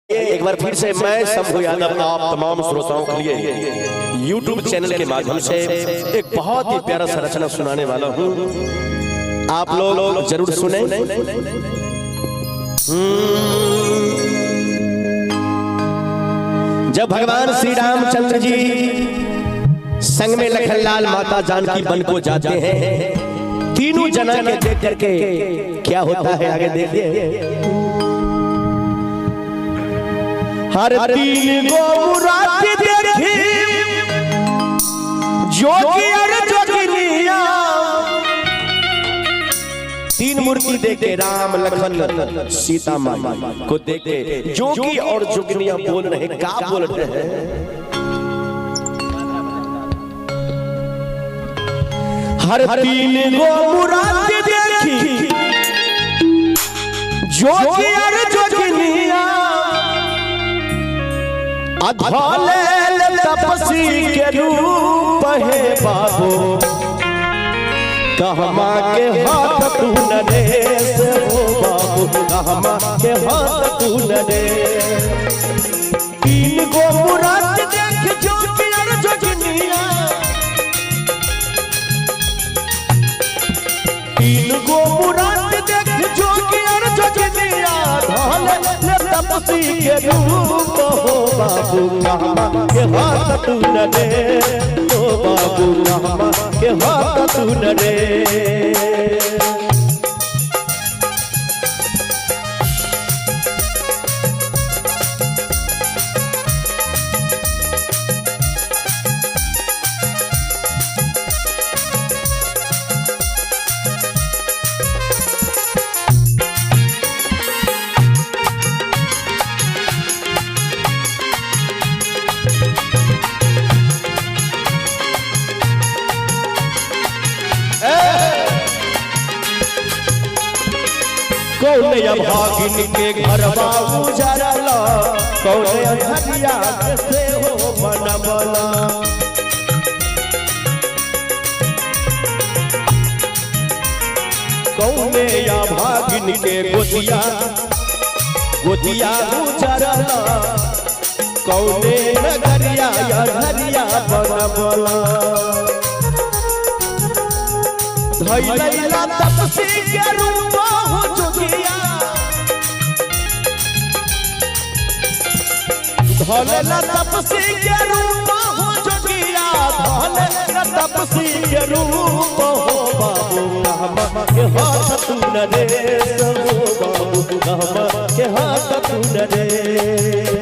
एक बार फिर से मैं शंभू यादव आप तमाम श्रोताओं के लिए YouTube channel के माध्यम से एक बहुत ही प्यारा सा रचना सुनाने वाला हूं। आप लोग जरूर सुने। जब भगवान श्री रामचंद्र जी संग में लखनलाल माता जानकी बन को जाते हैं, तीनों जना के देख करके क्या होता है आगे देखिए। हर तीन गो मुराद देखी जोगी और जोगिनिया, तीन मूर्ति देखे राम लखन सीता माई को देखे जोगी और जोगिनिया बोल रहे, का बोल रहे हैं? हर तीन गो मुराद देखी जोगी और जोगिनिया, अधोले तपसी के रूप है बाबू, कहमा के हाथ तू नरेश हो बाबू, कहमा के हाथ तू नरेश। तीन गो मुराद देख जोगी और जोगिनिया, तीन गो मुराद देख जोगी और जोगिनिया, अधोले तपसी के रूप हो बाबू, कहमा के हाथ तू नरेश हो बाबू, कहमा के हाथ तू नरेश। कौन अभागिन के घरवा उजरल, कौन अंधरिया से हो बनबला, कौन अभागिन के गोतिया गोतिया उजरल, कौन नगरिया अंधरिया बनबला। धैला तपसी के रूप हो जोगिया, धैला तपसी के रूप हो जोगिया, धैला तपसी के रूप हो बाबू, कहमा के हाथ तू नरेश हो बाबू, कहमा के हाथ तू नरेश।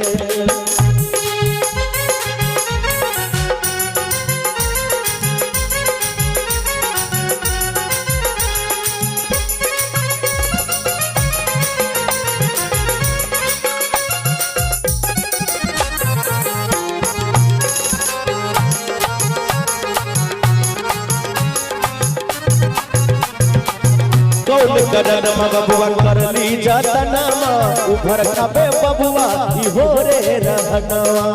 कौन करन बबुआ करली जतनमा, उभर खबे बबुआ ई हो रे रहनवा,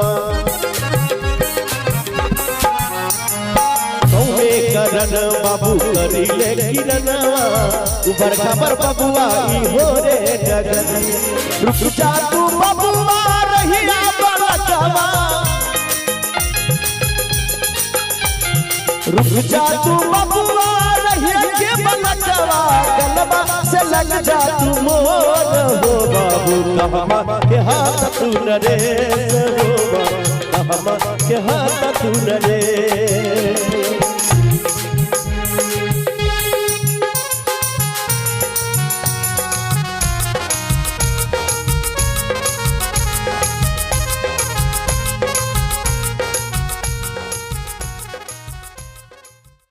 कौन करन बाबू करीले किरनवा, उभर खबर बबुआ ई हो रे जगन। रुक जा तू बबुआ रहिया बलकवा, रुक जा तू बबुआ रहिया के बलकवा, गलबा से लग जा तू मोर हो बाबू, कहमा के हाथ तू नरेश हो बाबू, कहमा के हाथ तू नरेश।